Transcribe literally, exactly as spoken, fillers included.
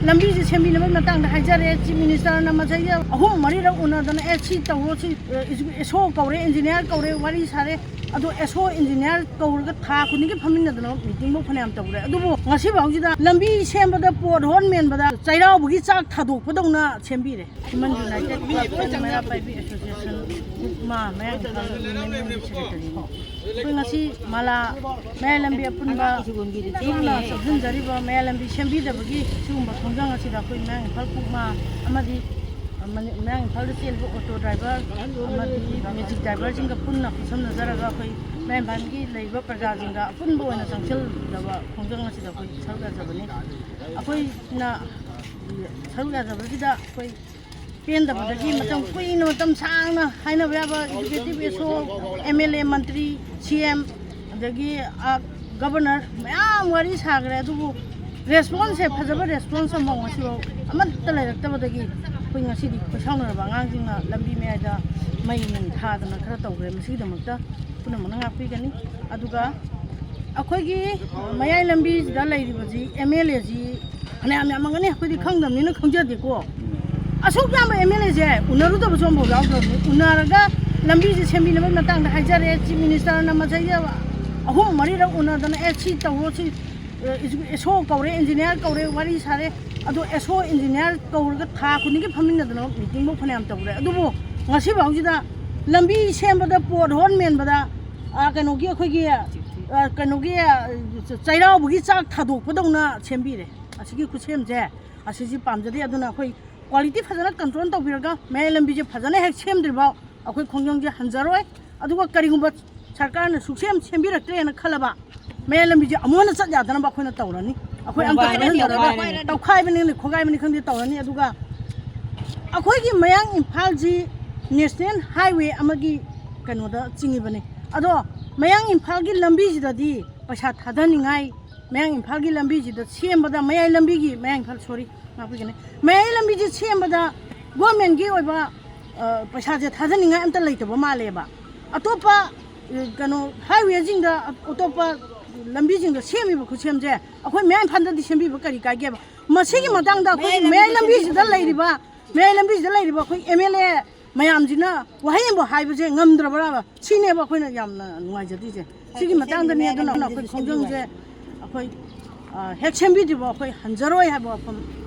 ꯂꯝꯕꯤꯁꯦ ꯁꯦꯝꯕꯤꯅꯕꯒꯤ ꯃꯇꯥꯡꯗ ꯍꯥꯏꯖꯔꯦ꯫ ꯆꯤꯐ ꯃꯤꯅꯤꯁꯇꯔꯅ ꯃꯁꯩꯗ ꯑꯍꯨꯝ ꯃꯔꯤꯔꯛ ꯎꯅꯗꯅ, "ꯑꯦ, ꯁꯤ ꯇꯧꯔꯣ, ꯁꯤ, ꯑꯦ, ꯑꯦꯁ ꯑꯣ ꯀꯧꯔꯦ, ꯏꯟꯖꯤꯅꯤꯌꯥꯔ ꯀꯧꯔꯦ", ꯋꯥꯔꯤ ꯁꯥꯔꯦ꯫ ꯑꯗꯣ ꯑꯦꯁ ꯑꯣ, ꯏꯟꯖꯤꯅꯤꯌꯥꯔ ꯀꯧꯔꯒ ꯊꯥ ꯈꯨꯗꯤꯡꯒꯤ ꯐꯝꯃꯤꯟꯅꯗꯅ ꯃꯤꯇꯤꯡꯐꯧ ꯐꯅꯌꯥꯝ ꯇꯧꯔꯦ꯫ ꯑꯗꯨꯕꯨ ꯉꯁꯤ ꯐꯥꯎꯁꯤꯗ ꯂꯝꯕꯤ ꯁꯦꯝꯕꯗ ꯄꯣꯠ ꯍꯣꯟ ꯃꯦꯟꯕꯗ ꯆꯩꯔꯥꯎꯕꯒꯤ ꯆꯥꯛ ꯊꯥꯗꯣꯛꯄꯗꯧꯅ ꯁꯦꯝꯕꯤꯔꯦ꯫ Human united club and Meira Paibi association, ꯀꯨꯛꯃꯥ, ꯃꯌꯥꯡ ꯏꯝꯐꯥꯜꯒꯤ ꯋꯨꯃꯦꯟꯒꯤ ꯁꯦꯀ꯭ꯔꯦꯇꯔꯤꯅꯤ꯫ ꯑꯩꯈꯣꯏ ꯉꯁꯤ ꯃꯂꯥ ꯃꯌꯥꯏ ꯂꯝꯕꯤ ꯑꯄꯨꯟꯕ ꯄꯨꯟꯅ ꯆꯪꯁꯤꯟꯖꯔꯤꯕ ꯃꯌꯥꯏ ꯂꯝꯕꯤ ꯁꯦꯝꯕꯤꯗꯕꯒꯤ ꯁꯤꯒꯨꯝꯕ ꯈꯣꯡꯖꯪ ꯑꯁꯤꯗ ꯑꯩꯈꯣꯏ ꯃꯌꯥꯡ ꯏꯝꯐꯥꯜ ꯀꯨꯛꯃꯥ ꯑꯃꯗꯤ ꯃꯅꯤ-, ꯃꯌꯥꯡ ꯏꯝꯐꯥꯜꯗ ꯆꯦꯜꯂꯤꯕ ꯑꯣꯇꯣ ꯗ꯭ꯔꯥꯏꯚꯔ ꯑꯃꯗꯤ ꯃꯦꯖꯤꯛ ꯗ꯭ꯔꯥꯏꯚꯔꯁꯤꯡꯒ ꯄꯨꯟꯅ ꯈꯨꯠꯁꯝꯅꯖꯔꯒ ꯑꯩꯈꯣꯏ ꯃꯌꯥꯡ ꯏꯝꯐꯥꯜꯒꯤ ꯂꯩꯔꯤꯕ ꯄ꯭ꯔꯖꯥꯁꯤꯡꯗ ꯑꯄꯨꯟꯕ ꯑꯣꯏꯅ ꯆꯪꯁꯤꯜꯂꯕ ꯈꯣꯡꯖꯪ ꯑꯁꯤꯗ ꯑꯩꯈꯣꯏ ꯁꯔꯨꯛ ꯌꯥꯖꯕꯅꯤ꯫ ꯑꯩꯈꯣꯏꯅ ꯁꯔꯨꯛ ꯌꯥꯖꯕꯁꯤꯗ ꯑꯩꯈꯣꯏ ꯄꯦꯟꯗꯕꯗꯒꯤ ꯃꯇꯝ ꯀꯨꯏꯅ, ꯃꯇꯝ ꯁꯥꯡꯅ ꯍꯥꯏꯅꯕ ꯌꯥꯕ ꯑꯦꯛꯖꯤꯀ꯭ꯌꯨꯇꯤꯚ, ꯑꯦꯁ ꯑꯣ, ꯑꯦꯝ ꯑꯦꯜ ꯑꯦ, ꯃꯟꯇ꯭ꯔꯤ, ꯁꯤ ꯑꯦꯝ, ꯑꯗꯒꯤ, ꯑ, ꯒꯕꯔꯅꯔ ꯃꯌꯥꯝ ꯋꯥꯔꯤ ꯁꯥꯈ꯭ꯔꯦ꯫ ꯑꯗꯨꯕꯨ ꯔꯦꯁꯄꯣꯟꯁꯁꯦ, ꯐꯖꯕ ꯔꯦꯁꯄꯣꯟꯁ ꯑꯃꯐꯥꯎ ꯉꯁꯤꯐꯥꯎ ꯑꯃꯠꯇ ꯂꯩꯔꯛꯇꯕꯗꯒꯤ ꯑꯩꯈꯣꯏ ꯉꯁꯤꯗꯤ ꯈꯣꯏꯁꯥꯎꯅꯔꯕ ꯑꯉꯥꯡꯁꯤꯡꯅ ꯂꯝꯕꯤ ꯃꯌꯥꯏꯗ ꯃꯩ ꯅꯨꯡ ꯊꯥꯗꯅ ꯈꯔ ꯇꯧꯈ꯭ꯔꯦ꯫ ꯃꯁꯤꯒꯤꯗꯃꯛꯇ ꯄꯨꯝꯅꯃꯛꯅ ꯉꯥꯛꯄꯤꯒꯅꯤ꯫ ꯑꯗꯨꯒ ꯑꯩꯈꯣꯏꯒꯤ ꯃꯌꯥꯏ ꯂꯝꯕꯤꯁꯤꯗ ꯂꯩꯔꯤꯕꯁꯤ ꯑꯦꯝ ꯑꯦꯜ ꯑꯦꯁꯤ ꯐꯅꯌꯥꯝ ꯌꯥꯝꯃꯝꯒꯅꯤ, ꯑꯩꯈꯣꯏꯗꯤ ꯈꯪꯗꯕꯅꯤꯅ ꯈꯪꯖꯗꯦꯀꯣ꯫ ꯑꯁꯨꯛ ꯌꯥꯝꯕ ꯑꯦꯝ ꯑꯦꯜ ꯑꯦꯁꯦ ꯎꯅꯔꯨꯗꯕꯁꯨ ꯑꯃꯐꯥꯎ ꯌꯥꯎꯗ꯭ꯔꯕꯅꯤ꯫ ꯎꯅꯔꯒ ꯂꯝꯕꯤꯁꯦ ꯁꯦꯝꯕꯤꯅꯕꯒꯤ ꯃꯇꯥꯡꯗ ꯍꯥꯏꯖꯔꯦ꯫ ꯆꯤꯐ ꯃꯤꯅꯤꯁꯇꯔꯅ ꯃꯁꯩꯗ ꯑꯍꯨꯝ ꯃꯔꯤꯔꯛ ꯎꯅꯗꯅ, "ꯑꯦ, ꯁꯤ ꯇꯧꯔꯣ, ꯁꯤ, ꯑꯦ, ꯑꯦꯁ ꯑꯣ ꯀꯧꯔꯦ, ꯏꯟꯖꯤꯅꯤꯌꯥꯔ ꯀꯧꯔꯦ", ꯋꯥꯔꯤ ꯁꯥꯔꯦ꯫ ꯑꯗꯣ ꯑꯦꯁ ꯑꯣ, ꯏꯟꯖꯤꯅꯤꯌꯥꯔ ꯀꯧꯔꯒ ꯊꯥ ꯈꯨꯗꯤꯡꯒꯤ ꯐꯝꯃꯤꯟꯅꯗꯅ ꯃꯤꯇꯤꯡꯐꯧ ꯐꯅꯌꯥꯝ ꯇꯧꯔꯦ꯫ ꯑꯗꯨꯕꯨ ꯉꯁꯤ ꯐꯥꯎꯁꯤꯗ ꯂꯝꯕꯤ ꯁꯦꯝꯕꯗ, ꯄꯣꯠ ꯍꯣꯟ ꯃꯦꯟꯕꯗ, ꯑ, ꯀꯩꯅꯣꯒꯤ, ꯑꯩꯈꯣꯏꯒꯤ, ꯑ, ꯀꯩꯅꯣꯒꯤ, ꯑ, ꯆꯩꯔꯥꯎꯕꯒꯤ ꯆꯥꯛ ꯊꯥꯗꯣꯛꯄꯗꯧꯅ ꯁꯦꯝꯕꯤꯔꯦ꯫ ꯑꯁꯤꯒꯤ ꯈꯨꯠꯁꯦꯝꯁꯦ, ꯑꯁꯤꯁꯤ ꯄꯥꯝꯖꯗꯦ꯫ ꯑꯗꯨꯅ ꯑꯩꯈꯣꯏ ꯀ꯭ꯋꯥꯂꯤꯇꯤ ꯐꯖꯅ ꯀꯟꯇ꯭ꯔꯣꯜ ꯇꯧꯕꯤꯔꯒ ꯃꯌꯥꯏ ꯂꯝꯕꯤꯁꯦ ꯐꯖꯅ ꯍꯦꯛ ꯁꯦꯝꯗ꯭ꯔꯤꯐꯥꯎ ꯑꯩꯈꯣꯏ ꯈꯣꯡꯖꯪꯁꯦ ꯍꯟꯖꯔꯣꯏ꯫ ꯑꯗꯨꯒ ꯀꯔꯤꯒꯨꯝꯕ ꯁꯔꯀꯥꯔꯅ ꯁꯨꯛꯁꯦꯝ ꯁꯦꯝꯕꯤꯔꯛꯇ꯭ꯔꯦꯅ ꯈꯜꯂꯕ, ꯃꯌꯥꯏ ꯂꯝꯕꯤꯁꯦ ꯑꯃꯨꯛ ꯍꯟꯅ ꯆꯠ ꯌꯥꯗꯅꯕ ꯑꯩꯈꯣꯏꯅ ꯇꯧꯔꯅꯤ꯫ ꯑꯩꯈꯣꯏ ꯑꯝꯇ ꯇꯧꯈꯥꯏꯔꯅꯤ, ꯆꯠꯍꯟꯗꯅꯕ ꯇꯧꯈꯥꯏꯔꯅꯤ꯫ ꯇꯧꯈꯥꯏꯕꯅꯤ, ꯈꯣꯒꯥꯏꯕꯅꯤ ꯈꯪꯗꯦ ꯇꯧꯔꯅꯤ꯫ ꯑꯗꯨꯒ ꯑꯩꯈꯣꯏꯒꯤ ꯃꯌꯥꯡ ꯏꯝꯐꯥꯜꯁꯤ ꯅꯦꯁꯅꯦꯜ ꯍꯥꯏꯋꯦ ꯑꯃꯒꯤ ꯀꯩꯅꯣꯗ ꯆꯤꯡꯉꯤꯕꯅꯤ꯫ ꯑꯗꯣ ꯃꯌꯥꯡ ꯏꯝꯐꯥꯜꯒꯤ ꯂꯝꯕꯤꯁꯤꯗꯗꯤ ꯄꯩꯁꯥ ꯊꯥꯗꯅꯤꯡꯉꯥꯏ, ꯃꯌꯥꯡ ꯏꯝꯐꯥꯜꯒꯤ ꯂꯝꯕꯤꯁꯤꯗ ꯁꯦꯝꯕꯗ, ꯃꯌꯥꯏ ꯂꯝꯕꯤꯒꯤ, ꯃꯌꯥꯡ ꯏꯝꯐꯥꯜ, ꯁꯣꯔꯤ, ꯉꯥꯛꯄꯤꯒꯅꯤ, ꯃꯌꯥꯏ ꯂꯝꯕꯤꯁꯤ ꯁꯦꯝꯕꯗ ꯒꯣꯔꯃꯦꯟꯒꯤ ꯑꯣꯏꯕ, ꯑ, ꯄꯩꯁꯥꯁꯦ ꯊꯥꯗꯅꯤꯡꯉꯥꯏ ꯑꯝꯇ ꯂꯩꯇꯕ ꯃꯥꯜꯂꯦꯕ꯫ ꯑꯇꯣꯞꯄ ꯀꯩꯅꯣ ꯍꯥꯏꯋꯦꯁꯤꯡꯗ ꯑꯇꯣꯞꯄ ꯂꯝꯕꯤꯁꯤꯡꯗ ꯁꯦꯝꯃꯤꯕ ꯈꯨꯠꯁꯦꯝꯁꯦ ꯑꯩꯈꯣꯏ ꯃꯌꯥꯏ ꯏꯝꯐꯥꯜꯗꯗꯤ ꯁꯦꯝꯕꯤꯕ ꯀꯔꯤ ꯀꯥꯏꯒꯦꯕ? ꯃꯁꯤꯒꯤ ꯃꯇꯥꯡꯗ ꯑꯩꯈꯣꯏ ꯃꯌꯥꯏ ꯂꯝꯕꯤꯁꯤꯗ ꯂꯩꯔꯤꯕ, ꯃꯌꯥꯏ ꯂꯝꯕꯤꯁꯤꯗ ꯂꯩꯔꯤꯕ ꯑꯩꯈꯣꯏ ꯑꯦꯝ ꯑꯦꯜ ꯑꯦ ꯃꯌꯥꯝꯁꯤꯅ ꯋꯥꯍꯩ ꯑꯃꯕꯨ ꯍꯥꯏꯕꯁꯦ ꯉꯝꯗ꯭ꯔꯕ꯭ꯔꯕ? ꯁꯤꯅꯦꯕ ꯑꯩꯈꯣꯏꯅ ꯌꯥꯝꯅ ꯅꯨꯡꯉꯥꯏꯖꯗ꯭ꯔꯤꯁꯦ꯫ ꯁꯤꯒꯤ ꯃꯇꯥꯡꯗꯅꯤ꯫ ꯑꯗꯨꯅ ꯑꯩꯈꯣꯏ ꯈꯣꯡꯖꯪꯁꯦ ꯑꯩꯈꯣꯏ ꯍꯦꯛ ꯁꯦꯝꯕꯤꯗ꯭ꯔꯤꯕ ꯑꯩꯈꯣꯏ ꯍꯟꯖꯔꯣꯏ ꯍꯥꯏꯕ ꯋꯥꯐꯝ